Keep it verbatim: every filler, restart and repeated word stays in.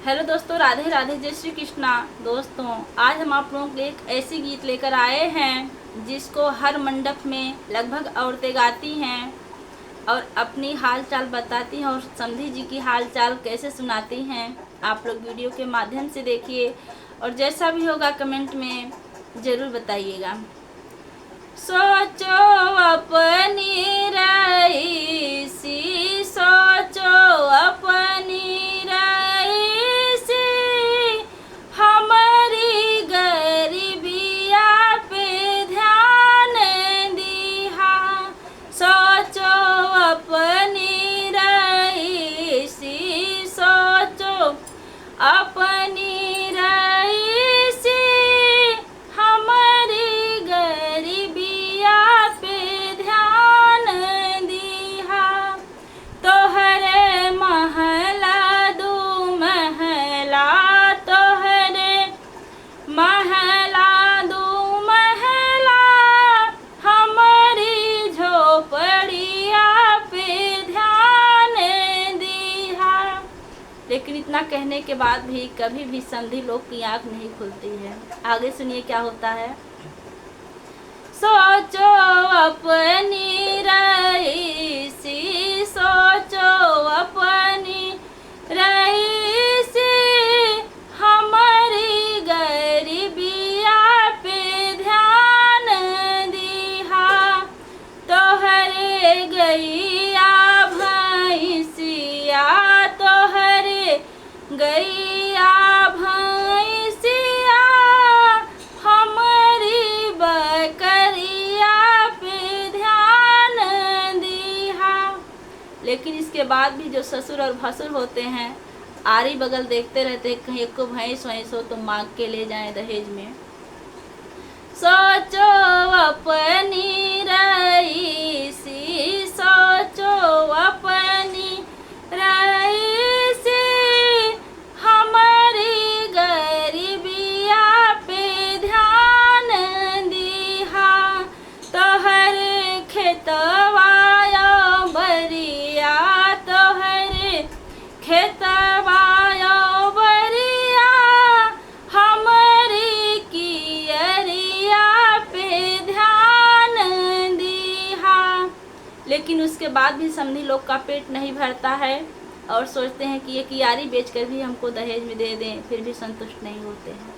हेलो दोस्तों, राधे राधे, जय श्री कृष्णा। दोस्तों, आज हम आप लोगों के लिए एक ऐसी गीत लेकर आए हैं जिसको हर मंडप में लगभग औरतें गाती हैं और अपनी हाल चाल बताती हैं और समधी जी की हाल चाल कैसे सुनाती हैं। आप लोग वीडियो के माध्यम से देखिए और जैसा भी होगा कमेंट में ज़रूर बताइएगा। सोचो अपनी रईसी, सोचो अपनी रईसी, हमरी गरीबिया पे ध्यान दिहा। सोचो अपनी रईसी, सोचो अपनी रईसी, हमरी गरीबिया पे ध्यान दिहा। तोहरे महला दू महला, तोहरे महला दू महला, हमरी झोपड़िया पे ध्यान दिहा। लेकिन इतना कहने के बाद भी कभी भी समधी लोग की आँख नहीं खुलती है। आगे सुनिए क्या होता है। सोचो अपनी रईसी, सोचो अपनी रईसी, हमरी गरीबिया पे ध्यान दिहा। तोहरे गइया भैंसिया, तोहरे गइया भैंसिया, हमरी बकरिया पे ध्यान दिहा। लेकिन इसके बाद भी जो ससुर और भसुर होते हैं, आरी बगल देखते रहते हैं, कहीं एको भैंस वैंस हो तो मांग के ले जाएं दहेज में। सोचो अपनी रईसी, सोचो अपनी रईसी, हमरी गरीबिया पे ध्यान दिहा। तोहरे खेतवा यो बरिया, तोहरे खेतवा यो बरिया, हमरी कियरिया पे ध्यान दिहा। लेकिन उसके बाद भी समधी लोग का पेट नहीं भरता है और सोचते हैं कि ये कियारी बेचकर भी हमको दहेज में दे दें, फिर भी संतुष्ट नहीं होते हैं।